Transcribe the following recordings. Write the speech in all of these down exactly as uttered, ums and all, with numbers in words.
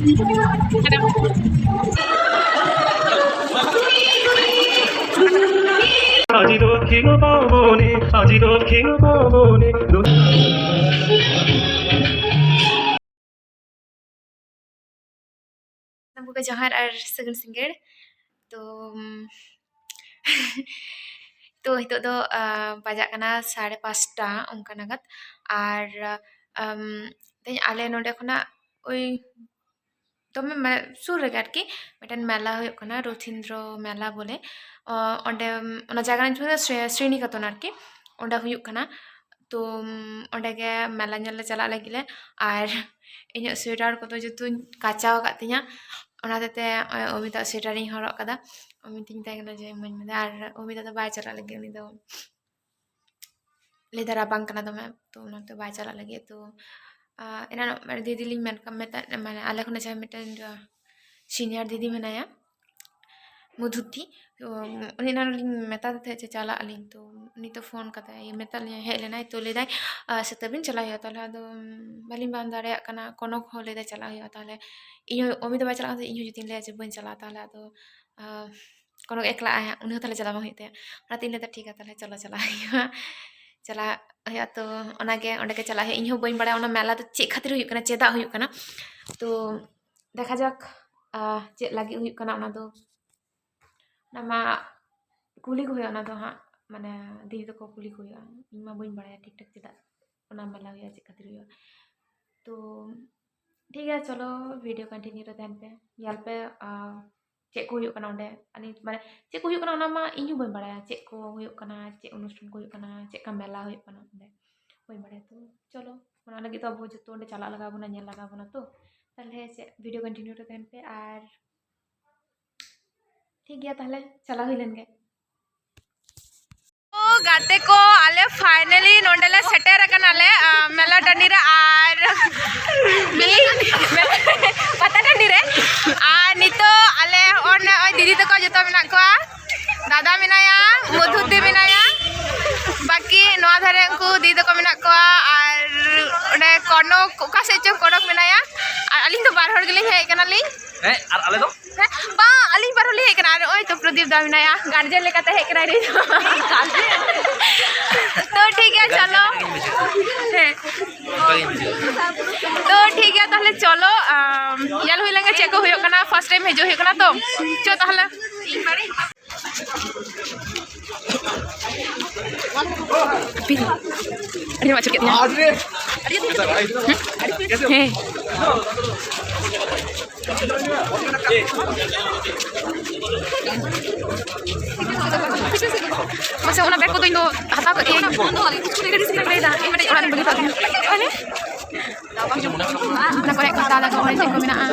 আজি দক্ষিণ পবনে, আজি দক্ষিণ পবনে। ᱥᱟᱱᱟᱢ ᱠᱚᱜᱮ ᱡᱚᱦᱟᱨ ᱟᱨ ᱥᱟᱹᱜᱩᱱ ᱥᱤᱸᱜᱟᱹᱲ᱾ ᱛᱚ, ᱛᱚ, ᱱᱤᱛᱚᱜ ᱫᱚ, ᱟ, ᱵᱟᱡᱟᱜ ᱠᱟᱱᱟ ᱥᱟᱲᱮ ᱯᱟᱸᱪᱴᱟ ᱚᱱᱠᱟ ᱱᱟᱜᱟᱫ᱾ ᱟᱨ, ᱟᱢ, ᱛᱮᱦᱮᱧ ᱟᱞᱮ ᱱᱚᱰᱮ ᱠᱷᱚᱱᱟᱜ ᱳᱭ ᱫᱚᱢᱮ, ᱢᱟᱱᱮ, ᱥᱩᱨ ᱨᱮᱜᱮ ᱟᱨᱠᱤ ᱢᱤᱫᱴᱮᱱ ᱢᱮᱞᱟ ᱦᱩᱭᱩᱜ ᱠᱟᱱᱟ, ᱨᱚᱛᱷᱤᱱᱫᱨᱚ ᱢᱮᱞᱟ ᱵᱚᱞᱮ᱾ ᱚ, ᱚᱸᱰᱮ, ᱚᱱᱟ ᱡᱟᱭᱜᱟ ᱨᱮᱱᱟᱜ ᱧᱩᱛᱩᱢ ᱫᱚ ᱥᱨᱮ-, ᱥᱨᱤᱱᱤᱠᱮᱛᱚᱱ ᱟᱨᱠᱤ, ᱚᱸᱰᱮ ᱦᱩᱭᱩᱜ ᱠᱟᱱᱟ᱾ ᱛᱚ, ᱚᱸᱰᱮ ᱜᱮ ᱢᱮᱞᱟ ᱧᱮᱞ ᱞᱮ ᱪᱟᱞᱟᱜ ᱞᱟᱹᱜᱤᱫ ᱞᱮ᱾ ᱟᱨ ᱤᱧᱟᱹᱜ ᱥᱳᱭᱮᱴᱟᱨ ᱠᱚᱫᱚ ᱡᱚᱛᱚᱧ ᱠᱟᱪᱟᱣ ᱟᱠᱟᱫ ᱛᱤᱧᱟᱹ, ᱚᱱᱟ ᱦᱚᱛᱮᱡ ᱛᱮ ᱱᱚᱜᱼᱚᱭ ᱚᱢᱤᱛᱟᱜ ᱥᱳᱭᱮᱴᱟᱨᱤᱧ ᱦᱚᱨᱚᱜ ᱠᱟᱫᱟ᱾ ᱚᱢᱤᱛᱤᱧ ᱢᱮᱛᱟᱭ ᱠᱟᱱᱟ ᱡᱮ ᱤᱢᱟᱹᱧ ᱢᱮ, ᱟᱨ ᱚᱢᱤᱛᱟ ᱫᱚ ᱵᱟᱭ ᱪᱟᱞᱟᱜ ᱞᱟᱹᱜᱤᱫ, ᱩᱱᱤ ᱫᱚ ᱞᱟᱹᱭ ᱫᱟ ᱨᱟᱵᱟᱝ ᱠᱟᱱᱟ ᱫᱚᱢᱮ, ᱛᱚ ᱚᱱᱟᱛᱮ ᱵᱟᱭ ᱪᱟᱞᱟᱜ ᱞᱟᱹᱜᱤᱫ᱾ ᱛᱚ, ᱟ, ᱮᱱᱟᱱᱚᱜ ᱢᱟᱱᱮ ᱫᱤᱫᱤ ᱞᱤᱧ ᱢᱮᱱ ᱠᱟᱜ, ᱢᱮᱛᱟ-, ᱢᱟᱱᱮ ᱟᱞᱮ ᱠᱷᱚᱱᱟᱜ ᱡᱟᱦᱟᱸᱭ ᱢᱤᱫᱴᱮᱱ, ᱟ, ᱥᱤᱱᱤᱭᱟᱨ ᱫᱤᱫᱤ ᱢᱮᱱᱟᱭᱟ, ᱢᱚᱫᱷᱩᱛᱤ, ᱛᱚ ᱩᱱᱤ ᱮᱱᱟᱱ ᱞᱤᱧ ᱢᱮᱛᱟᱫᱮ ᱛᱟᱦᱮᱸᱫ ᱡᱮ ᱪᱟᱞᱟᱜ ᱟᱹᱞᱤᱧ, ᱛᱚ ᱩᱱᱤ ᱛᱚ ᱯᱷᱳᱱ ᱠᱟᱫᱟᱭ, ᱢᱮᱛᱟᱫ ᱞᱤᱧᱟᱭ, ᱦᱮᱡ ᱞᱮᱱᱟᱭ, ᱛᱚ ᱞᱟᱹᱭ ᱫᱟᱭ, ᱟ, ᱥᱮᱛᱟᱜ ᱵᱤᱱ ᱪᱟᱞᱟᱜ ᱦᱩᱭᱩᱜᱼᱟ, ᱛᱟᱦᱚᱞᱮ ᱟᱫᱚ, ᱩᱢ, ᱵᱟᱹᱞᱤᱧ ᱵᱟᱝ ᱫᱟᱲᱮᱭᱟᱜ ᱠᱟᱱᱟ, ᱠᱚᱱᱚᱠ ᱦᱚᱸ ᱞᱟᱹᱭ ᱫᱟᱭ ᱪᱟᱞᱟᱜ ᱦᱩᱭᱩᱜᱼᱟ, ᱛᱟᱦᱚᱞᱮ ᱤᱧ ᱦᱚᱸ, ᱚᱢᱤ ᱫᱚ ᱵᱟᱭ ᱪᱟᱞᱟᱜ ᱠᱟᱱ ᱛᱟᱦᱮᱸᱫ, ᱤᱧ ᱦᱚᱸ ᱡᱩᱫᱤᱧ ᱞᱟᱹᱭᱟ ᱡᱮ ᱵᱟᱹᱧ ᱪᱟᱞᱟᱜᱼᱟ, ᱛᱟᱦᱚᱞᱮ ᱟᱫᱚ, ᱟ, ᱠᱚᱱᱚᱠ ᱮᱠᱞᱟ ᱟᱭᱟ, ᱩᱱᱤ ᱦᱚᱸ ᱛᱟᱦᱚᱞᱮ ᱪᱟᱞᱟᱣ ᱵᱟᱝ ᱦᱩᱭᱩᱜ ᱛᱟᱭᱟ᱾ ᱚᱱᱟᱛᱮ ᱤᱧ ᱞᱟᱹᱭᱫᱟ, ᱴᱷᱤᱠ ᱜᱮᱭᱟ, ᱛᱟᱦᱚᱞᱮ ᱪᱚᱞᱚ ᱪᱟᱞᱟᱜ ᱦᱩᱭᱩᱜᱼᱟ᱾ ᱪᱟᱞᱟᱜ ᱦᱩᱭᱩᱜᱼᱟ, ᱛᱚ ᱚᱱᱟᱜᱮ ᱚᱸᱰᱮ ᱜᱮ ᱪᱟᱞᱟᱜ ᱦᱩᱭᱩᱜᱼᱟ᱾ ᱤᱧ ᱦᱚᱸ ᱵᱟᱹᱧ ᱵᱟᱲᱟᱭᱟ ᱚᱱᱟ ᱢᱮᱞᱟ ᱫᱚ ᱪᱮᱫ ᱠᱷᱟᱹᱛᱤᱨ ᱦᱩᱭᱩᱜ ᱠᱟᱱᱟ, ᱪᱮᱫᱟᱜ ᱦᱩᱭᱩᱜ ᱠᱟᱱᱟ᱾ ᱛᱚ ᱫᱮᱠᱷᱟ ᱡᱟᱠ, ᱟᱦ, ᱪᱮᱫ ᱞᱟᱹᱜᱤᱫ ᱦᱩᱭᱩᱜ ᱠᱟᱱᱟ ᱚᱱᱟ ᱫᱚ, ᱚᱱᱟ ᱢᱟ ᱠᱩᱞᱤ ᱠᱚ ᱦᱩᱭᱩᱜᱼᱟ, ᱚᱱᱟ ᱫᱚ ᱦᱟᱸᱜ, ᱢᱟᱱᱮ, ᱫᱤᱫᱤ ᱛᱟᱠᱚ ᱠᱩᱞᱤ ᱠᱚ ᱦᱩᱭᱩᱜᱼᱟ᱾ ᱤᱧ ᱢᱟ ᱵᱟᱹᱧ ᱵᱟᱲᱟᱭᱟ ᱴᱷᱤᱠ ᱴᱷᱟᱠ ᱪᱮᱫᱟᱜ ᱚᱱᱟ ᱢᱮᱞᱟ ᱦᱩᱭᱩᱜᱼᱟ, ᱪᱮᱫ ᱠᱷᱟᱹᱛᱤᱨ ᱦᱩᱭᱩᱜᱼᱟ᱾ ᱛᱚ ᱴᱷᱤᱠ ᱜᱮᱭᱟ, ᱪᱚᱞᱚ ᱵᱷᱤᱰᱤᱭᱳ ᱠᱚᱱᱴᱤᱱᱤᱭᱩ ᱨᱮ ᱛᱟᱦᱮᱱ ᱯᱮ, ᱧᱮᱞ ᱯᱮ, ᱟᱦ, ᱪᱮᱫ ᱠᱚ ᱦᱩᱭᱩᱜ ᱠᱟᱱᱟ ᱚᱸᱰᱮ᱾ ᱟᱹᱞᱤᱧ ᱢᱟᱱᱮ ᱪᱮᱫ ᱠᱚ ᱦᱩᱭᱩᱜ ᱠᱟᱱᱟ ᱚᱱᱟ ᱢᱟ ᱤᱧ ᱦᱚᱸ ᱵᱟᱹᱧ ᱵᱟᱲᱟᱭᱟ, ᱪᱮᱫ ᱠᱚ ᱦᱩᱭᱩᱜ ᱠᱟᱱᱟ, ᱪᱮᱫ ᱚᱱᱩᱥᱴᱷᱟᱱ ᱠᱚ ᱦᱩᱭᱩᱜ ᱠᱟᱱᱟ, ᱪᱮᱫ ᱞᱮᱠᱟ ᱢᱮᱞᱟ ᱦᱩᱭᱩᱜ ᱠᱟᱱᱟ ᱚᱸᱰᱮ, ᱵᱟᱹᱧ ᱵᱟᱲᱟᱭᱟ᱾ ᱛᱚ ᱪᱚᱞᱚ, ᱚᱱᱟ ᱞᱟᱹᱜᱤᱫ ᱫᱚ ᱟᱵᱚ ᱡᱚᱛᱚ ᱚᱸᱰᱮ ᱪᱟᱞᱟᱜ ᱞᱟᱜᱟᱣ ᱵᱚᱱᱟ, ᱧᱮᱞ ᱞᱟᱜᱟᱣ ᱵᱚᱱᱟ᱾ ᱛᱚ ᱛᱟᱦᱚᱞᱮ ᱪᱮᱫ, ᱵᱷᱤᱰᱤᱭᱳ ᱠᱚᱱᱴᱤᱱᱤᱭᱩ ᱨᱮ ᱛᱟᱦᱮᱱ ᱯᱮ᱾ ᱟᱨ ᱴᱷᱤᱠ ᱜᱮᱭᱟ, ᱛᱟᱦᱚᱞᱮ ᱪᱟᱞᱟᱣ ᱦᱩᱭ ᱞᱮᱱ ᱜᱮ᱾ ᱛᱚ ᱜᱟᱛᱮ ᱠᱚ, ᱟᱞᱮ ᱯᱷᱟᱭᱱᱟᱞᱤ ᱱᱚᱸᱰᱮ ᱞᱮ ᱥᱮᱴᱮᱨ ᱟᱠᱟᱱᱟᱞᱮ, ᱟ, ᱢᱮᱞᱟ ᱴᱟᱺᱰᱤ ᱨᱮ᱾ ᱟᱨ ᱢᱤᱫ ᱯᱟᱛᱟ ᱴᱟᱺᱰᱤ ᱨᱮ᱾ ᱟᱨ ᱱᱤᱛᱚᱜ ᱟᱞᱮ ᱦᱚᱸᱜᱼᱚᱭ ᱫᱤᱫᱤ ᱛᱟᱠᱚ ᱡᱚᱛᱚ ᱢᱮᱱᱟᱜ ᱠᱚᱣᱟ, ᱫᱟᱫᱟ ᱢᱮᱱᱟᱭᱟ, ᱢᱚᱫᱷᱩᱛᱤ ᱢᱮᱱᱟᱭᱟ, ᱵᱟᱹᱠᱤ ᱱᱚᱣᱟ ᱫᱷᱟᱨᱮ ᱩᱱᱠᱩ ᱫᱤᱫᱤ ᱛᱟᱠᱚ ᱢᱮᱱᱟᱜ ᱠᱚᱣᱟ, ᱟᱨ ᱚᱸᱰᱮ ᱠᱚᱱᱚᱠ, ᱚᱠᱟ ᱥᱮᱫ ᱪᱚᱝ ᱠᱚᱱᱚᱠ ᱢᱮᱱᱟᱭᱟ, ᱟᱨ ᱟᱹᱞᱤᱧ ᱫᱚ ᱵᱟᱨ ᱦᱚᱲ ᱜᱮᱞᱤᱧ ᱦᱮᱡ ᱠᱟᱱᱟᱞᱤᱧ᱾ ᱦᱮᱸ, ᱟᱨ ᱟᱞᱮ ᱫᱚ? ᱦᱮᱸ, ᱵᱟᱝ, ᱟᱹᱞᱤᱧ ᱵᱟᱨ ᱦᱚᱲ ᱞᱤᱧ ᱦᱮᱡ ᱠᱟᱱᱟ, ᱟᱨ ᱱᱚᱜᱼᱚᱭ ᱛᱚ ᱯᱨᱚᱫᱤᱯ ᱫᱟ ᱢᱮᱱᱟᱭᱟ, ᱜᱟᱨᱡᱮᱱ ᱞᱮᱠᱟᱛᱮ ᱦᱮᱡ ᱠᱟᱱᱟᱭ ᱱᱩᱭ ᱫᱚ᱾ ᱛᱚ ᱴᱷᱤᱠ ᱜᱮᱭᱟ, ᱪᱚᱞᱚ᱾ ᱦᱮᱸ᱾ ᱛᱚ ᱴᱷᱤᱠ ᱜᱮᱭᱟ, ᱛᱟᱦᱞᱮ ᱪᱚᱞᱚ, ᱟᱢ, ᱧᱮᱞ ᱦᱩᱭ ᱞᱮᱱᱜᱮ ᱪᱮᱫ ᱠᱚ ᱦᱩᱭᱩᱜ ᱠᱟᱱᱟ, first time ᱦᱤᱡᱩᱜ ᱦᱩᱭᱩᱜ ᱠᱟᱱᱟ ᱛᱚ᱾ ᱪᱚ ᱛᱟᱦᱞᱮ᱾ ᱟᱹᱰᱤ ᱟᱸᱡᱚᱢ ᱟᱹᱪᱩᱨ ᱠᱮᱫ ᱛᱤᱧᱟ᱾ ᱦᱮᱸ᱾ ᱢᱟᱥᱮ, ᱚᱱᱟ ᱵᱮᱜᱽ ᱠᱚᱫᱚ ᱤᱧ ᱫᱚ ᱦᱟᱛᱟᱣ ᱠᱟᱜ ᱜᱤᱭᱟᱹᱧ᱾ ᱤᱧ ᱢᱤᱫᱴᱮᱡ ᱚᱲᱟᱜ ᱨᱤᱧ ᱵᱟᱹᱜᱤ ᱦᱚᱴᱚ ᱠᱟᱜ ᱜᱤᱭᱟᱹᱧ᱾ ᱚᱱᱟ ᱠᱚᱨᱮ ᱠᱚ ᱦᱟᱛᱟᱣ ᱫᱟᱠᱚ, ᱚᱱᱮ ᱪᱮᱫ ᱠᱚ ᱢᱮᱱᱟᱜᱼᱟ᱾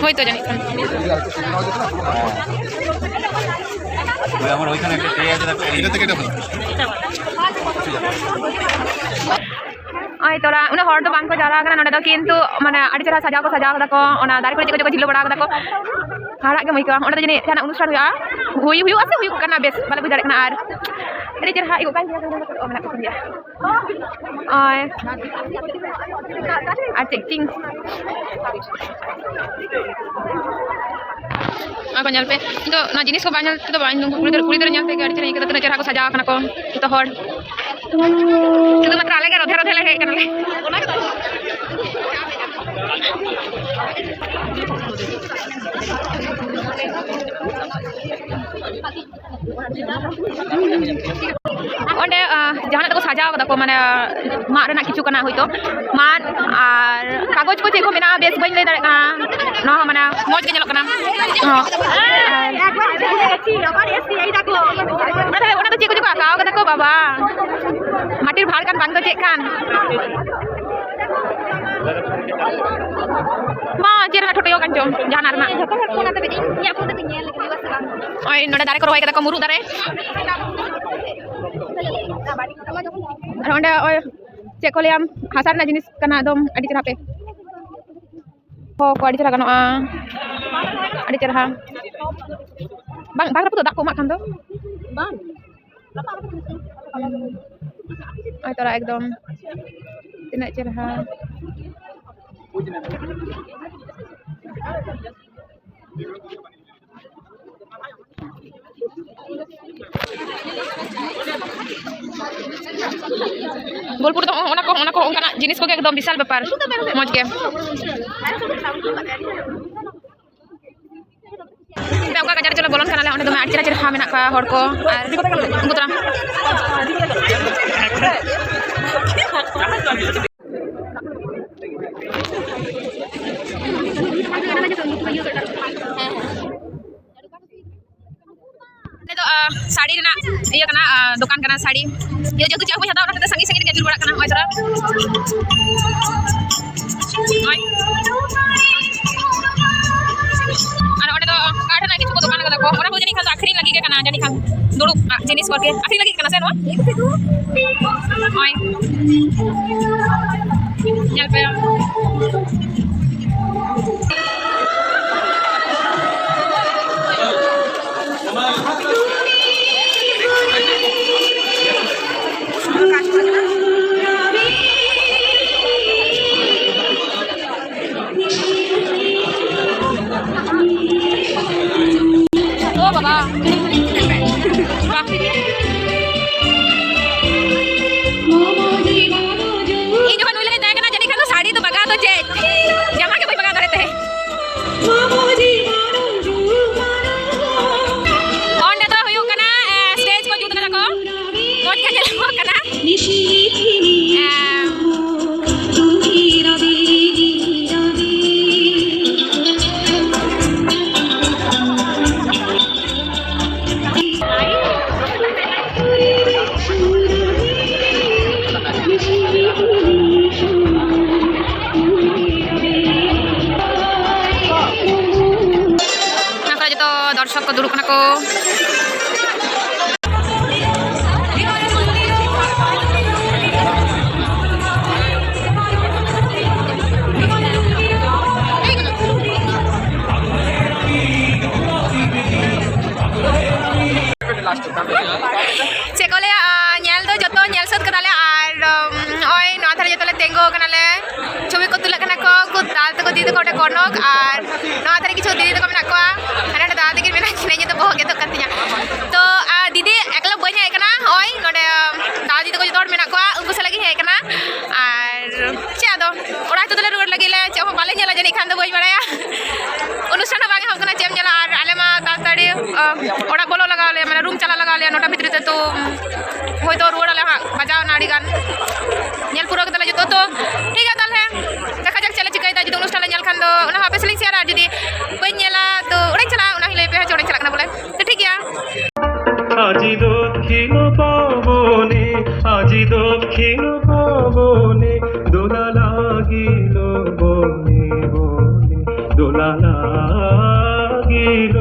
ᱦᱳᱭ ᱛᱚ, ᱡᱟᱹᱱᱤᱡ ᱠᱷᱟᱱ᱾ ᱱᱚᱜᱼᱚᱭ ᱛᱚᱨᱟ ᱩᱱᱟᱹᱜ ᱦᱚᱲ ᱫᱚ ᱵᱟᱝ ᱠᱚ ᱡᱟᱣᱨᱟ ᱟᱠᱟᱱᱟ ᱱᱚᱰᱮ ᱫᱚ, ᱠᱤᱱᱛᱩ ᱢᱟᱱᱮ ᱟᱹᱰᱤ ᱪᱮᱦᱨᱟ ᱥᱟᱡᱟᱣ ᱠᱚ ᱥᱟᱡᱟᱣ ᱠᱟᱫᱟ ᱠᱚ, ᱚᱱᱟ ᱫᱟᱨᱮ ᱠᱚᱨᱮ ᱪᱮᱫ ᱠᱚᱪᱚ ᱠᱚ ᱡᱷᱤᱞᱟᱹ ᱵᱟᱲᱟ ᱠᱟᱫᱟ ᱠᱚ, ᱦᱟᱦᱟᱲᱟᱜ ᱜᱮᱢ ᱟᱹᱭᱠᱟᱹᱣᱟ᱾ ᱚᱸᱰᱮ ᱫᱚ ᱡᱟᱹᱱᱤᱡ ᱡᱟᱦᱟᱱᱟᱜ ᱚᱱᱩᱥᱴᱷᱟᱱ ᱦᱩᱭᱩᱜᱼᱟ, ᱦᱩᱭ ᱦᱩᱭᱩᱜᱼᱟ ᱥᱮ ᱦᱩᱭᱩᱜ ᱠᱟᱱᱟ, ᱵᱮᱥ ᱵᱟᱞᱮ ᱵᱩᱡᱽ ᱫᱟᱲᱮᱭᱟᱜ ᱠᱟᱱᱟ᱾ ᱟᱨ ᱟᱹᱰᱤ ᱪᱮᱦᱨᱟ ᱟᱹᱭᱠᱟᱹᱜ ᱠᱟᱱ ᱜᱮᱭᱟ, ᱚ, ᱢᱮᱱᱟᱜ ᱠᱚ ᱜᱮᱭᱟ᱾ ᱳᱭ᱾ ᱟᱨ ᱪᱮᱫ ᱪᱤᱝ? ᱚᱱᱟ ᱠᱚ ᱧᱮᱞ ᱯᱮ᱾ ᱤᱧ ᱫᱚ ᱚᱱᱟ ᱡᱤᱱᱤᱥ ᱠᱚ ᱵᱟᱝ ᱧᱮᱞ ᱛᱮᱫᱚ ᱵᱟᱝ, ᱠᱩᱲᱤ ᱜᱤᱫᱽᱨᱟᱹ, ᱠᱩᱲᱤ ᱜᱤᱫᱽᱨᱟᱹ ᱧᱮᱞ ᱛᱮᱜᱮ ᱟᱹᱰᱤ ᱪᱮᱦᱨᱟᱧ ᱟᱹᱭᱠᱟᱹᱣ ᱫᱟ, ᱛᱤᱱᱟᱹᱜ ᱪᱮᱦᱨᱟ ᱠᱚ ᱥᱟᱡᱟᱣ ᱠᱟᱱᱟ ᱠᱚ ᱡᱚᱛᱚ ᱦᱚᱲ᱾ ᱥᱩᱫᱷᱩ ᱢᱟᱛᱨᱚ ᱟᱞᱮ ᱜᱮ ᱨᱚᱫᱷᱮ ᱨᱚᱫᱷᱮ ᱞᱮ ᱦᱮᱡ ᱠᱟᱱᱟᱞᱮ᱾ ᱚᱸᱰᱮ, ᱟᱸ, ᱡᱟᱦᱟᱱᱟᱜ ᱛᱮᱠᱚ ᱥᱟᱡᱟᱣ ᱠᱟᱫᱟ ᱠᱚ, ᱢᱟᱱᱮ, ᱢᱟᱫ ᱨᱮᱱᱟᱜ ᱠᱤᱪᱷᱩ ᱠᱟᱱᱟ ᱦᱳᱭᱛᱳ, ᱢᱟᱫ ᱟᱨ ᱠᱟᱜᱚᱡᱽ ᱠᱚ ᱪᱮᱫ ᱠᱚ ᱢᱮᱱᱟᱜᱼᱟ, ᱵᱮᱥ ᱵᱟᱹᱧ ᱞᱟᱹᱭ ᱫᱟᱲᱮᱭᱟᱜ ᱠᱟᱱᱟ᱾ ᱱᱚᱣᱟ ᱦᱚᱸ, ᱢᱟᱱᱮ, ᱢᱚᱡᱽ ᱜᱮ ᱧᱮᱞᱚᱜ ᱠᱟᱱᱟ᱾ ᱦᱚᱸ᱾ ᱟᱨ ᱚᱱᱟ ᱫᱚ, ᱚᱱᱟ ᱫᱚ ᱪᱮᱫ ᱠᱚᱪᱚ ᱠᱚ ᱟᱸᱠᱟᱣ ᱠᱟᱫᱟ ᱠᱚ ᱵᱟᱵᱟ, ᱢᱟᱴᱤᱨ ᱵᱷᱟᱬ ᱠᱟᱱ ᱵᱟᱝ ᱫᱚ ᱪᱮᱫ ᱠᱟᱱ᱾ ᱢᱟ, ᱪᱮᱫ ᱨᱮᱱᱟᱜ ᱴᱷᱚᱴᱭᱚ ᱠᱟᱱ ᱪᱚᱝ, ᱡᱟᱦᱟᱱᱟᱜ ᱨᱮᱱᱟᱜ᱾ ᱡᱚᱛᱚ ᱦᱚᱲ ᱯᱷᱳᱱ ᱟᱛᱮ ᱤᱧ, ᱤᱧᱟᱹᱜ ᱯᱷᱳᱱ ᱛᱮ ᱧᱮᱞ ᱞᱮᱜᱮ ᱦᱩᱭᱩᱜᱼᱟ ᱥᱮ ᱵᱟᱝ᱾ ᱱᱚᱜᱼᱚᱭ ᱱᱚᱰᱮ ᱫᱟᱨᱮ ᱠᱚ ᱨᱚᱦᱚᱭ ᱠᱟᱫᱟ ᱠᱚ, ᱢᱩᱨᱩᱫ ᱫᱟᱨᱮ᱾ ᱟᱨ ᱚᱸᱰᱮ ᱱᱚᱜᱼᱚᱭ ᱪᱮᱫ ᱠᱚ ᱞᱟᱹᱭᱟ, ᱦᱟᱥᱟ ᱨᱮᱱᱟᱜ ᱡᱤᱱᱤᱥ ᱠᱟᱱᱟ, ᱮᱠᱫᱚᱢ ᱟᱹᱰᱤ ᱪᱮᱦᱨᱟ ᱯᱮ᱾ ᱦᱚᱸ ᱠᱚ ᱟᱹᱰᱤ ᱪᱮᱦᱨᱟ ᱜᱟᱱᱚᱜᱼᱟ, ᱟᱹᱰᱤ ᱪᱮᱦᱨᱟ᱾ ᱵᱟᱝ, ᱵᱟᱝ ᱨᱟᱹᱯᱩᱫᱚᱜ, ᱫᱟᱜ ᱠᱚ ᱮᱢᱟᱜ ᱠᱷᱟᱱ ᱫᱚ᱾ ᱵᱟᱝ᱾ ᱱᱚᱜᱼᱚᱭ ᱛᱚᱨᱟ ᱮᱠᱫᱚᱢ ᱛᱤᱱᱟᱹᱜ ᱪᱮᱨᱦᱟ᱾ ᱵᱳᱞᱯᱩᱨ ᱫᱚ ᱚᱱᱟ ᱠᱚ, ᱚᱱᱟ ᱠᱚ, ᱚᱱᱠᱟᱱᱟᱜ ᱡᱤᱱᱤᱥ ᱠᱚᱜᱮ ᱮᱠᱫᱚᱢ ᱵᱤᱥᱟᱞ ᱵᱮᱯᱟᱨ, ᱢᱚᱡᱽ ᱜᱮ᱾ ᱚᱱᱠᱟ ᱜᱟᱡᱟᱲ ᱪᱚᱞᱚ ᱵᱚᱞᱚᱱ ᱠᱟᱱᱟᱞᱮ, ᱚᱸᱰᱮ ᱫᱚᱢᱮ ᱟᱹᱰᱤ ᱪᱮᱦᱨᱟ ᱪᱮᱦᱨᱟ ᱢᱮᱱᱟᱜ ᱠᱚᱣᱟ ᱦᱚᱲ ᱠᱚ, ᱟᱨ ᱩᱱᱠᱩ ᱛᱚᱨᱟ᱾ ᱱᱚᱰᱮ ᱫᱚ, ᱟ, ᱥᱟᱹᱲᱤ ᱨᱮᱱᱟᱜ ᱤᱭᱟᱹ ᱠᱟᱱᱟ, ᱟ, ᱫᱚᱠᱟᱱ ᱠᱟᱱᱟ, ᱥᱟᱹᱲᱤ᱾ ᱤᱭᱟᱹ ᱡᱮᱦᱮᱛᱩ ᱪᱮᱫ ᱦᱚᱸ ᱵᱟᱹᱧ ᱦᱟᱛᱟᱣᱟ, ᱚᱱᱟ ᱠᱷᱟᱹᱛᱤᱨ ᱥᱟᱺᱜᱤᱧ ᱥᱟᱺᱜᱤᱧ ᱨᱮᱜᱮ ᱟᱹᱪᱩᱨ ᱵᱟᱲᱟᱜ ᱠᱟᱱᱟ᱾ ᱱᱚᱜᱼᱚᱭ ᱛᱚᱨᱟ᱾ ᱱᱚᱜᱼᱚᱭ᱾ ᱟᱨ ᱚᱸᱰᱮ ᱫᱚ ᱠᱟᱴ ᱨᱮᱱᱟᱜ ᱠᱤᱪᱷᱩ ᱠᱚ ᱫᱚᱠᱟᱱ ᱠᱟᱫᱟ ᱠᱚ᱾ ᱚᱱᱟ ᱠᱚ ᱡᱟᱹᱱᱤᱡ ᱠᱷᱟᱱ ᱫᱚ ᱟᱹᱠᱷᱨᱤᱧ ᱞᱟᱹᱜᱤᱫ ᱜᱮ ᱠᱟᱱᱟ, ᱡᱟᱹᱱᱤᱡ ᱠᱷᱟᱱ ᱫᱩᱲᱩᱵ ᱟᱜ ᱡᱤᱱᱤᱥ ᱠᱚ ᱟᱨᱠᱤ᱾ ᱟᱹᱠᱷᱨᱤᱧ ᱞᱟᱹᱜᱤᱫ ᱠᱟᱱᱟ ᱥᱮ ᱱᱚᱣᱟ? ᱱᱚᱜᱼᱚᱭ᱾ ᱧᱮᱞ ᱯᱮ᱾ ᱳ ᱵᱟᱵᱟ᱾ ᱵᱟᱦ᱾ ᱤᱧ ᱡᱚᱠᱷᱚᱱ ᱱᱩᱭ ᱞᱮᱠᱟᱧ ᱛᱟᱦᱮᱸ ᱠᱟᱱᱟ, ᱡᱟᱹᱱᱤᱡ ᱠᱷᱟᱱ ᱫᱚ ᱥᱟᱹᱲᱤ ᱫᱚ ᱵᱟᱜᱟᱣ ᱫᱚ ᱪᱮᱫ, ᱡᱟᱢᱟ ᱜᱮ ᱵᱟᱹᱧ ᱵᱟᱜᱟᱣ ᱫᱟᱲᱮ ᱛᱟᱦᱮᱸᱫ᱾ ᱚᱸᱰᱮ ᱫᱚ ᱦᱩᱭᱩᱜ ᱠᱟᱱᱟ, ᱮ, ᱥᱴᱮᱡᱽ ᱠᱚ ᱡᱩᱛ ᱠᱟᱫᱟ ᱠᱚ, ᱢᱚᱡᱽ ᱜᱮ ᱧᱮᱞᱚᱜ ᱠᱟᱱᱟ᱾ ᱮ, ᱚᱱᱟ ᱠᱚᱨᱮ ᱡᱚᱛᱚ ᱫᱚᱨᱥᱚᱠ ᱠᱚ ᱫᱩᱲᱩᱵ ᱠᱟᱱᱟ ᱠᱚ᱾ ᱪᱮᱫ ᱠᱚ ᱞᱟᱹᱭᱟ, ᱟᱸ, ᱧᱮᱞ ᱫᱚ ᱡᱚᱛᱚ ᱧᱮᱞ ᱥᱟᱹᱛ ᱠᱟᱫᱟᱞᱮ᱾ ᱟᱨ, ᱩᱢ, ᱱᱚᱜᱼᱚᱭ ᱱᱚᱣᱟ ᱫᱷᱟᱨᱮ ᱡᱚᱛᱚ ᱞᱮ ᱛᱤᱸᱜᱩ ᱠᱟᱱᱟᱞᱮ, ᱪᱷᱚᱵᱤ ᱠᱚ ᱛᱩᱞᱟᱹᱜ ᱠᱟᱱᱟ ᱠᱚ, ᱩᱱᱠᱩ ᱫᱟᱫᱟ ᱛᱟᱠᱚ, ᱫᱤᱫᱤ ᱛᱟᱠᱚ ᱚᱸᱰᱮ ᱠᱚᱱᱚᱠ, ᱟᱨ ᱱᱚᱣᱟ ᱫᱷᱟᱨᱮ ᱠᱤᱪᱷᱩ ᱫᱤᱫᱤ ᱛᱟᱠᱚ ᱢᱮᱱᱟᱜ ᱠᱚᱣᱟ, ᱦᱟᱱᱟ ᱱᱚᱰᱮ ᱫᱟᱫᱟ ᱛᱟᱹᱠᱤᱱ ᱢᱮᱱᱟᱜ ᱠᱤᱱᱟ, ᱤᱧᱟᱹᱜ ᱫᱚ ᱵᱚᱦᱚᱜ ᱜᱮᱫᱚᱜ ᱠᱟᱱ ᱛᱤᱧᱟ᱾ ᱛᱚ, ᱟᱸ, ᱫᱤᱫᱤ ᱮᱠᱞᱟ ᱵᱟᱹᱧ ᱦᱮᱡ ᱟᱠᱟᱱᱟ, ᱱᱚᱜᱼᱚᱭ ᱱᱚᱰᱮ, ᱟᱸ, ᱫᱟᱫᱟ ᱫᱤᱫᱤ ᱛᱟᱠᱚ ᱡᱚᱛᱚ ᱦᱚᱲ ᱢᱮᱱᱟᱜ ᱠᱚᱣᱟ, ᱩᱱᱠᱩ ᱥᱟᱞᱟᱜ ᱜᱤᱧ ᱦᱮᱡ ᱟᱠᱟᱱᱟ᱾ ᱟᱨ ᱪᱮᱫ ᱟᱫᱚ, ᱚᱲᱟᱜ ᱛᱮᱫᱚ ᱞᱮ ᱨᱩᱣᱟᱹᱲ ᱞᱟᱹᱜᱤᱫ ᱞᱮ, ᱪᱮᱫ ᱦᱚᱸ ᱵᱟᱞᱮ ᱧᱮᱞᱟ ᱡᱟᱹᱱᱤᱡ ᱠᱷᱟᱱ ᱫᱚ, ᱵᱟᱹᱧ ᱵᱟᱲᱟᱭᱟ᱾ ᱚᱱᱩᱥᱴᱷᱟᱱ ᱦᱚᱸ ᱵᱟᱝ ᱮᱦᱚᱵ ᱠᱟᱱᱟ, ᱪᱮᱫ ᱮᱢ ᱧᱮᱞᱟ? ᱟᱨ ᱟᱞᱮ ᱢᱟ ᱛᱟᱲᱟᱛᱟᱲᱤ, ᱚ, ᱚᱲᱟᱜ ᱵᱚᱞᱚ ᱞᱟᱜᱟᱣ ᱞᱮᱭᱟ, ᱢᱟᱱᱮ ᱨᱩᱢ ᱪᱟᱞᱟᱜ ᱞᱟᱜᱟᱣ ᱞᱮᱭᱟ ᱱᱚᱴᱟ ᱵᱷᱤᱛᱨᱤ ᱛᱮ, ᱛᱚ ᱦᱳᱭᱛᱳ ᱨᱩᱣᱟᱹᱲ ᱟᱞᱮ ᱦᱟᱸᱜ, ᱵᱟᱡᱟᱣ ᱮᱱᱟ ᱟᱹᱰᱤ ᱜᱟᱱ᱾ ᱧᱮᱞ ᱯᱩᱨᱟᱹᱣ ᱠᱮᱫᱟᱞᱮ ᱡᱚᱛᱚ, ᱛᱚ ᱴᱷᱤᱠ ᱜᱮᱭᱟ ᱛᱟᱦᱚᱞᱮ, ᱫᱮᱠᱷᱟ ᱡᱟᱠ ᱪᱮᱫ ᱞᱮ ᱪᱤᱠᱟᱹᱭᱮᱫᱟ, ᱡᱩᱫᱤ ᱚᱱᱩᱥᱴᱷᱟᱱ ᱞᱮ ᱧᱮᱞ ᱠᱷᱟᱱ ᱫᱚ ᱚᱱᱟ ᱦᱚᱸ ᱟᱯᱮ ᱥᱟᱞᱟᱜ ᱤᱧ ᱥᱮᱭᱟᱨᱟ, ᱡᱩᱫᱤ ᱵᱟᱹᱧ ᱧᱮᱞᱟ ᱛᱚ ᱚᱲᱟᱜ ᱤᱧ ᱪᱟᱞᱟᱜᱼᱟ, ᱚᱱᱟ ᱦᱚᱸᱧ ᱞᱟᱹᱭ ᱟᱯᱮᱭᱟ ᱪᱮ ᱚᱲᱟᱜ ᱤᱧ ᱪᱟᱞᱟᱜ ᱠᱟᱱᱟ ᱵᱚᱞᱮ, ᱛᱚ ᱴᱷᱤᱠ ᱜᱮᱭᱟ᱾ আজি দক্ষিণ পবনে, আজি দক্ষিণ পবনে, দোলা লাগিল বনে বনে, দোলা লাগিল।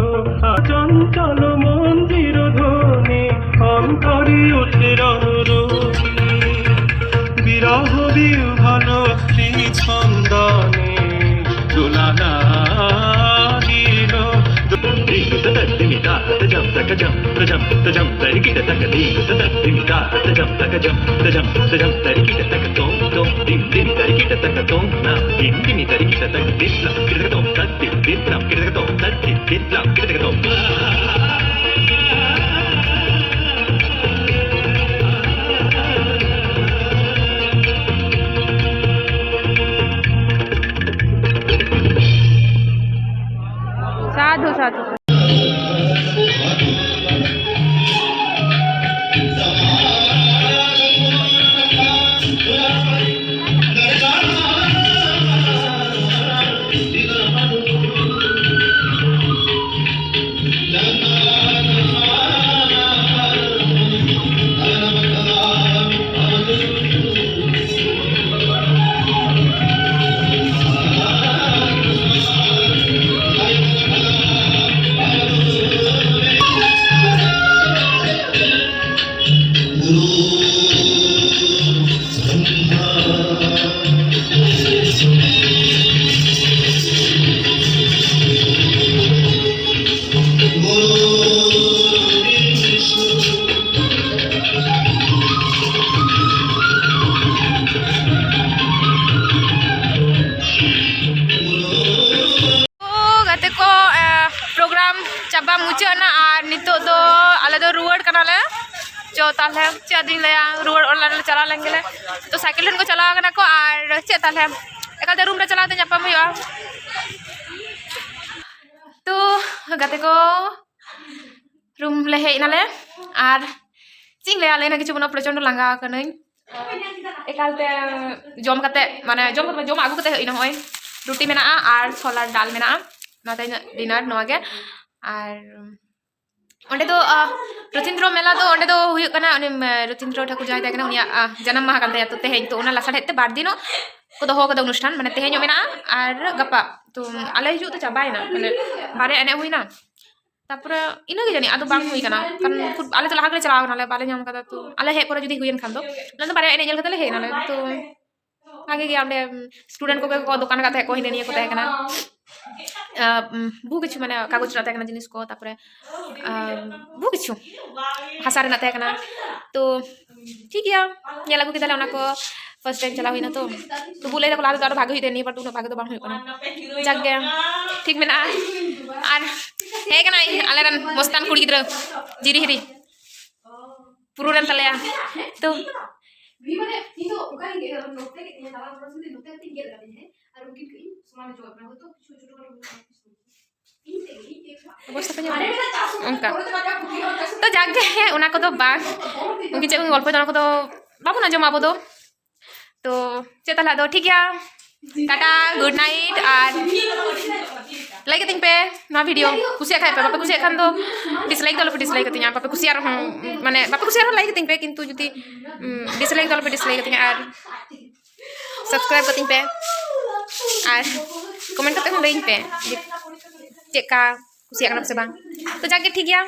চঞ্চল মন্দির ধ্বনি, অন্তরে উঠে রণরণি। বিরহ বিহ্বল স্ত্রী ছন্দনে, দোলা লাগিল। Ding da da ding da da jam da ka jam da jam da jam da ki da da ka ding da da ding da da jam da ka jam da jam da jam da ki da da ka tom tom ding ding da ki da da ka tom na ding ding da ki da da ka dip la ki da ka tom da dip dip la ki da ka tom da dip dip la ki da ka tom. साधु साधु। ᱛᱚ ᱛᱟᱦᱞᱮ ᱪᱮᱫ ᱟᱫᱚᱧ ᱞᱟᱹᱭᱟ, ᱨᱩᱣᱟᱹᱲ ᱚᱲᱟᱜ ᱞᱮ ᱪᱟᱞᱟᱣ ᱞᱮᱱ ᱜᱮᱞᱮ᱾ ᱛᱚ ᱥᱟᱭᱠᱮᱞ ᱴᱷᱮᱱ ᱠᱚ ᱪᱟᱞᱟᱣ ᱠᱟᱱᱟ ᱠᱚ, ᱟᱨ ᱪᱮᱫ ᱛᱟᱦᱞᱮ ᱮᱠᱟᱞᱛᱮ ᱨᱩᱢ ᱨᱮ ᱪᱟᱞᱟᱣ ᱠᱟᱛᱮ ᱧᱟᱯᱟᱢ ᱦᱩᱭᱩᱜᱼᱟ᱾ ᱛᱚ ᱜᱟᱛᱮ ᱠᱚ, ᱨᱩᱢ ᱞᱮ ᱦᱮᱡ ᱮᱱᱟᱞᱮ, ᱟᱨ ᱪᱮᱫ ᱤᱧ ᱞᱟᱹᱭᱟ, ᱞᱟᱹᱭ ᱨᱮᱱᱟᱜ ᱠᱤᱪᱷᱩ ᱵᱟᱹᱱᱩᱜᱼᱟ, ᱯᱨᱚᱪᱚᱱᱰᱚ ᱞᱟᱸᱜᱟ ᱠᱟᱹᱱᱟᱹᱧ ᱮᱠᱟᱞᱛᱮ᱾ ᱡᱚᱢ ᱠᱟᱛᱮ, ᱢᱟᱱᱮ ᱡᱚᱢ ᱠᱟᱛᱮ, ᱡᱚᱢᱟᱜ ᱟᱹᱜᱩ ᱠᱟᱛᱮ ᱦᱮᱡ ᱦᱩᱭᱱᱟ, ᱱᱚᱜᱼᱚᱭ ᱨᱩᱴᱤ ᱢᱮᱱᱟᱜᱼᱟ ᱟᱨ ᱪᱷᱚᱞᱟ ᱰᱟᱞ ᱢᱮᱱᱟᱜᱼᱟ, ᱚᱱᱟᱛᱮ ᱤᱧᱟᱹᱜ ᱰᱤᱱᱟᱨ ᱱᱚᱣᱟ ᱜᱮ᱾ ᱟᱨ ᱚᱸᱰᱮ ᱫᱚ, ᱟᱦ, ᱨᱚᱛᱷᱤᱱᱫᱨᱚ ᱢᱮᱞᱟ ᱫᱚ ᱚᱸᱰᱮ ᱫᱚ ᱦᱩᱭᱩᱜ ᱠᱟᱱᱟ, ᱩᱱᱤ, ᱟᱦ, ᱨᱚᱛᱷᱤᱱᱫᱨᱚ ᱴᱷᱟᱠᱩᱨ ᱡᱟᱦᱟᱸᱭ ᱛᱟᱦᱮᱸ ᱠᱟᱱᱟ, ᱩᱱᱤᱭᱟᱜ, ᱟᱦ, ᱡᱟᱱᱟᱢ ᱢᱟᱦᱟ ᱠᱟᱱ ᱛᱟᱭᱟ᱾ ᱛᱚ ᱛᱮᱦᱮᱧ, ᱛᱚ ᱚᱱᱟ ᱞᱟᱥᱟᱲᱦᱮᱫ ᱛᱮ ᱵᱟᱨ ᱫᱤᱱᱚᱜ ᱠᱚ ᱫᱚᱦᱚ ᱠᱟᱫᱟ ᱚᱱᱩᱥᱴᱷᱟᱱ, ᱢᱟᱱᱮ ᱛᱮᱦᱮᱧᱚᱜ ᱢᱮᱱᱟᱜᱼᱟ ᱟᱨ ᱜᱟᱯᱟ᱾ ᱛᱚ ᱟᱞᱮ ᱦᱤᱡᱩᱜ ᱛᱮ ᱪᱟᱵᱟᱭᱮᱱᱟ, ᱢᱟᱱᱮ ᱵᱟᱨᱭᱟ ᱮᱱᱮᱡ ᱦᱩᱭᱱᱟ᱾ ᱛᱟᱯᱚᱨᱮ ᱤᱱᱟᱹᱜᱮ ᱡᱟᱹᱱᱤᱡ, ᱟᱫᱚ ᱵᱟᱝ ᱦᱩᱭ ᱠᱟᱱᱟ, ᱠᱟᱨᱚᱱ ᱠᱷᱩᱵ ᱟᱞᱮ ᱫᱚ ᱞᱟᱦᱟ ᱜᱮᱞᱮ ᱪᱟᱞᱟᱣ ᱠᱟᱱᱟᱞᱮ, ᱵᱟᱞᱮ ᱧᱟᱢ ᱠᱟᱫᱟ᱾ ᱛᱚ ᱟᱞᱮ ᱦᱮᱡ ᱯᱚᱨᱮ ᱡᱩᱫᱤ ᱦᱩᱭᱮᱱ ᱠᱷᱟᱱ ᱫᱚ, ᱚᱱᱟ ᱫᱚ ᱵᱟᱨᱭᱟ ᱮᱱᱮᱡ ᱧᱮᱞ ᱠᱟᱛᱮ ᱞᱮ ᱦᱮᱡ ᱮᱱᱟᱞᱮ᱾ ᱛᱚ ᱵᱷᱟᱜᱮ ᱜᱮᱭᱟ, ᱚᱸᱰᱮ ᱥᱴᱩᱰᱮᱱᱴ ᱠᱚᱜᱮ ᱠᱚ ᱫᱚᱠᱟᱱ ᱟᱠᱟᱫ ᱛᱟᱦᱮᱸᱫ ᱠᱚ, ᱦᱤᱱᱟᱹ ᱱᱤᱭᱟᱹ ᱠᱚ ᱛᱟᱦᱮᱸ ᱠᱟᱱᱟ᱾ ᱟᱸ, ᱵᱚᱦᱩ ᱠᱤᱪᱷᱩ, ᱢᱟᱱᱮ ᱠᱟᱜᱚᱡᱽ ᱨᱮᱱᱟᱜ ᱛᱟᱦᱮᱸ ᱠᱟᱱᱟ ᱡᱤᱱᱤᱥ ᱠᱚ, ᱛᱟᱯᱚᱨᱮ, ᱟᱸ, ᱵᱚᱦᱩ ᱠᱤᱪᱷᱩ ᱦᱟᱥᱟ ᱨᱮᱱᱟᱜ ᱛᱟᱦᱮᱸ ᱠᱟᱱᱟ᱾ ᱛᱚ ᱴᱷᱤᱠ ᱜᱮᱭᱟ, ᱧᱮᱞ ᱟᱹᱜᱩ ᱠᱮᱫᱟᱞᱮ ᱚᱱᱟ ᱠᱚ᱾ ᱯᱷᱟᱨᱥᱴ ᱴᱟᱭᱤᱢ ᱪᱟᱞᱟᱣ ᱦᱩᱭᱱᱟ ᱛᱚ, ᱛᱚᱵᱩ ᱞᱟᱹᱭ ᱫᱟᱠᱚ ᱞᱟᱦᱟ ᱛᱮᱫᱚ ᱟᱨᱚ ᱵᱷᱟᱜᱮ ᱦᱩᱭᱩᱜ ᱛᱟᱦᱮᱸᱫ, ᱱᱤᱭᱟᱹ ᱵᱟᱨ ᱫᱚ ᱩᱱᱟᱹᱜ ᱵᱷᱟᱜᱮ ᱫᱚ ᱵᱟᱝ ᱦᱩᱭᱩᱜ ᱠᱟᱱᱟ᱾ ᱡᱟᱠ ᱜᱮ, ᱴᱷᱤᱠ ᱢᱮᱱᱟᱜᱼᱟ᱾ ᱟᱨ ᱦᱮᱡ ᱠᱟᱱᱟᱭ ᱟᱞᱮᱨᱮᱱ ᱢᱚᱥᱛᱟᱱ ᱠᱩᱲᱤ ᱜᱤᱫᱽᱨᱟᱹ, ᱡᱤᱨᱤ ᱦᱤᱨᱤ ᱯᱩᱨᱩᱱ ᱮᱱ ᱛᱟᱞᱮᱭᱟ᱾ ᱛᱚ ᱚᱵᱚᱥᱛᱟ ᱠᱚ ᱧᱮᱞ ᱚᱱᱠᱟ᱾ ᱛᱚ ᱡᱟᱠ ᱜᱮ, ᱚᱱᱟ ᱠᱚᱫᱚ ᱵᱟᱝ, ᱩᱱᱠᱤᱱ ᱪᱮᱫ ᱠᱚ ᱜᱚᱞᱯᱚᱭᱮᱫᱟ, ᱚᱱᱟ ᱠᱚᱫᱚ ᱵᱟᱵᱚᱱ ᱟᱸᱡᱚᱢᱟ ᱟᱵᱚ ᱫᱚ᱾ ᱛᱚ ᱪᱮᱫ ᱛᱟᱦᱞᱮ ᱟᱫᱚ ᱴᱷᱤᱠ ᱜᱮᱭᱟ, ᱴᱟᱴᱟ, ᱜᱩᱰ ᱱᱟᱭᱤᱴ, ᱟᱨ ᱞᱟᱭᱤᱠ ᱠᱟᱹᱛᱤᱧ ᱯᱮ ᱱᱚᱣᱟ ᱵᱷᱤᱰᱤᱭᱳ᱾ ᱠᱩᱥᱤᱭᱟᱜ ᱠᱷᱟᱡ ᱯᱮ, ᱵᱟᱯᱮ ᱠᱩᱥᱤᱭᱟᱜ ᱠᱷᱟᱱ ᱫᱚ ᱰᱤᱥᱞᱟᱭᱤᱠ ᱫᱚ ᱟᱞᱚᱯᱮ ᱰᱤᱥᱞᱟᱭᱤᱠ ᱠᱟᱹᱛᱤᱧᱟ, ᱵᱟᱯᱮ ᱠᱩᱥᱤᱭᱟᱜ ᱨᱮᱦᱚᱸ, ᱢᱟᱱᱮ ᱵᱟᱯᱮ ᱠᱩᱥᱤᱭᱟᱜ ᱨᱮᱦᱚᱸ ᱞᱟᱭᱤᱠ ᱠᱟᱹᱛᱤᱧ ᱯᱮ, ᱠᱤᱱᱛᱩ ᱡᱩᱫᱤ, ᱩᱢ, ᱰᱤᱥᱞᱟᱭᱤᱠ ᱫᱚ ᱟᱞᱚᱯᱮ ᱰᱤᱥᱞᱟᱭᱤᱠ ᱠᱟᱹᱛᱤᱧᱟ᱾ ᱟᱨ ᱥᱟᱵᱥᱠᱨᱟᱭᱤᱵ ᱠᱟᱹᱛᱤᱧ ᱯᱮ, ᱟᱨ ᱠᱚᱢᱮᱱᱴ ᱠᱟᱛᱮ ᱦᱚᱸ ᱞᱟᱹᱭᱟᱹᱧ ᱯᱮ ᱡᱮ ᱪᱮᱫ ᱞᱮᱠᱟ ᱠᱩᱥᱤᱭᱟᱜ ᱠᱟᱱᱟ ᱯᱮ ᱥᱮ ᱵᱟᱝ᱾ ᱛᱚ ᱡᱟᱠ ᱜᱮ, ᱴᱷᱤᱠ ᱜᱮᱭᱟ,